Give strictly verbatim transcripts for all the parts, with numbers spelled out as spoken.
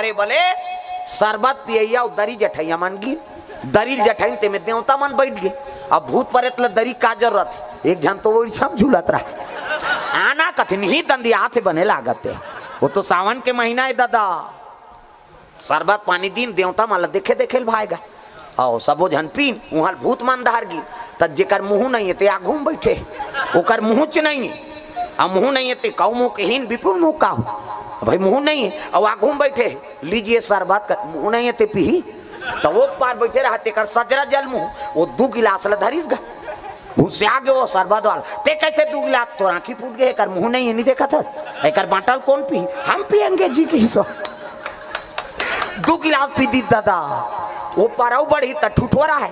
अरे बोले, सरबत पियैया अउ दरी जठैया मन गिन, दरी ल जठैन तेमे देवता मन बइठ गे। अब भूत परेत ल दरी का जरूरत हे? एक झन तो वो छम झूलत रहा, आना कथिन ही दंदी आथे बने लागत हे। वो तो सावन के महीना हे दादा, सरबत पानी दिन देवता मन ल देखे देखे ल भाएगा। अउ सबो झन पीन, उहाँ ल भूत मन धार गिन। त जेकर मुँह नइ हे ते आघू म बइठे हे, ओकर मुँहच नइ हे। अउ मुँह नइ हे ते कउ मुँह के हीन बिपुल मुँह का हो? भाई मुँह नइ हे अउ आघू म बइठे हे, लीजिए सरबत कर, मुँह नइ हे ते पीही। त वो पार बइठे रहा, तेकर सजरा जल मुँह, वो दू गिलास ल धरिस गा। घुसिया गे वो सरबत वाला, ते कइसे दू गिलास, तोर आँखी फूट गे, एकर मुँह नइ हे, नइ देखत हस? एकर बाँटल कोन पीही? हम पिएंगे जी किहिस ओ। दू गिलास पी दिस दादा, वो पार अउ बढ़िस त ठुठोरा हे।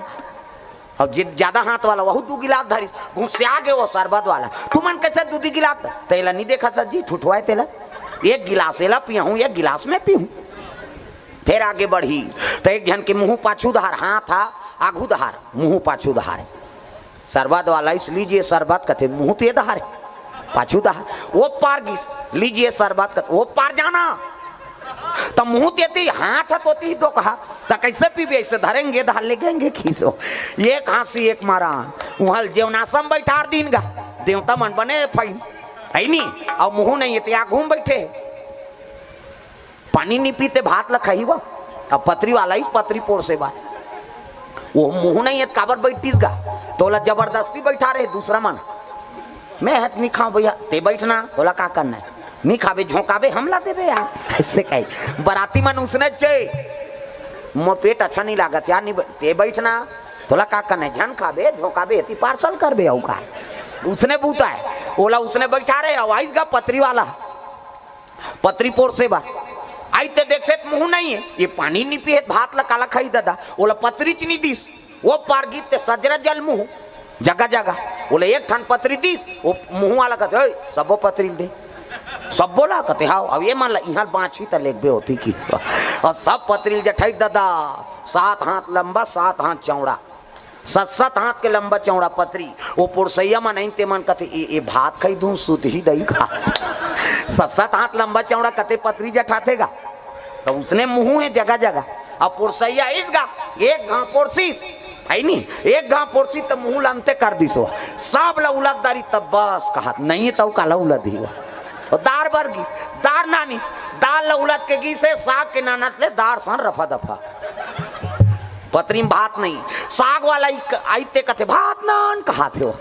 अउ जे जादा हाथ वाला, वहू दू गिलास धरिस, घुसिया गे वो सरबत वाला। तुमन कइसे दू दू गिलास? तेला नइ देखत हस जी, ठुठोरा हे तेला। एक गिलास एला पियाहूँ, एक गिलास मैं पीहूँ। फेर आगे बढ़िस, त एक झन के मुँह पाछू डहार, हाथ हा आघू डहार, मुँह पाछू डहार। सरबत वाला आइस, लीजिए सरबत कथे, मुँह तो ये डहार हे, पाछू डहार। वो पार गिस, लीजिए सरबत कथे, वो पार जाना। त मुँह तो एती, हाथ ह तो एती डोकहा, त कइसे पीबे? अइसे धरेंगे, डहार ले जाएंगे किहिस ओ। एक हाँसी, एक मरान। उहाँ ल जेवनास म बइठार दिन गा, देवता मन बने फाइन, हे नी? अउ मुँह नइ हे ते आघू म बइठे हे। पानी नइ पीही ते भात ल खाही वो। अब पतरी वाला आइस, पतरी पोरसे बर। वो मुँह नइ हे त काबर बइठिस गा? तोला जबरदस्ती बइठारे हे दूसरा मन। मैं ह त नइ खाँव भइया, ते बइठ ना, तोला का करना हे? नइ खाबे, झोंकाबे, हमला देबे यार। अइसे कही। बराती मन उसने चे, मोर पेट अच्छा नइ लागत यार, नइ ब-, ते बइठ ना, तोला का करना हे? झन खाबे, झोंकाबे, एती पार्सल करबे, अउ का? उसने बूता हे, ओला उसने बइठारे हे, अउ आइस गा पतरी वाला। पतरी पोरसे बर। आइस ते देखथे त मुँह नइ हे, ये पानी नइ पीही त भात ल काला खाही दादा, ओला पतरीच नइ दिस। वो पार गिस ते सजरा जल मुँह, जगह जगह। ओला एक ठन पतरी दिस, वो मुँह वाला कथे, "ओए, सबो पतरी ल दे।" सबो ला कथे, "हव।" अब ये मन ला इहाँ बाँचही त लेगबे होती किहिस। अउ सब पतरी ल जठइस दादा, सात हाथ लंबा, सात हाथ चौड़ा। सत सत हाथ के लंबा चौड़ा पतरी। वो पोरसइया मन आइन, ते मन कथे, "ए, ए भात खाही धुन सुतही दई का?" सत सत हाथ लंबा चौड़ा कते पतरी जठाथे गा। त उसने मुँह हे जगह जगह। अब पोरसइया आइस गा, एक घाँव पोरसिस, हे नी, एक घाँव पोरसिस त मुँह ल अंते कर दिस वो। सब ल उलद डारिस, तब बस कहत, "नइ हे तउ काला उलदही वो।" अउ दार बर गिस, दार नानिस, दार ल उलद के गिस हे, साग के नानत ले दार सन रफा दफा। पतरी म भात नइ, साग वाला आइस ते कथे, "भात नान," कहत हे वो।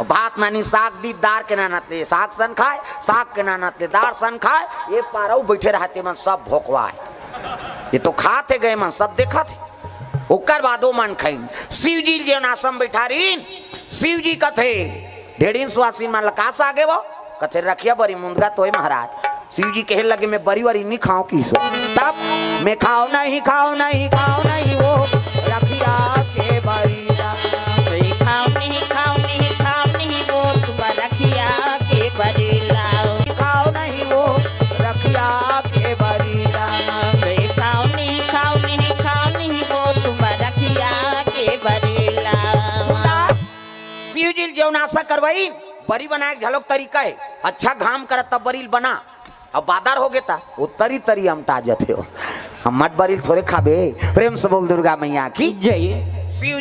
भात नानिस, साग दिस, दार के नानत ले साग सन खाय, साग के नानत ले दार सन खाय, ये पार अउ बइठे रहा ते मन सब भोकवाय। ये तो खात हे गे मन, सब देखत हे। ओकर बाद ओ मन खाइन, शिव जी ल जेवनास म बइठारिन, शिव जी कथे, ढेड़िन सुवासिन मन ल का साग हे वो? कथे, "रखिया बरी मुंदगा तोय महाराज।" शिव जी कहे लगे, "मैं बरी वरी नइ खाँव किहिस ओ।" तब, "मैं खाँव नहीं, खाँव नहीं, खाँव नहीं वो रखिया के बरी ला।" "मैं खाँव नहीं, खाँव नहीं, खाँव नहीं वो तुम रखिया के बरी ला।" "खाँव नहीं वो रखिया के बरी ला।" "मैं खाँव नहीं, खाँव नहीं, खाँव नहीं वो तुम रखिया के बरी ला।" सुना, शिव जी ल जेवनास करवाइन, बरी बनाय के घलोक तरीका हे। अच्छा घाम करत तब बरी ल बना, अब बादर हो गे त वो तरी तरी अमटा जथे वो। हम मट बरी ल थोरे खाबे। प्रेम से बोल दुर्गा मैया की जय। शिव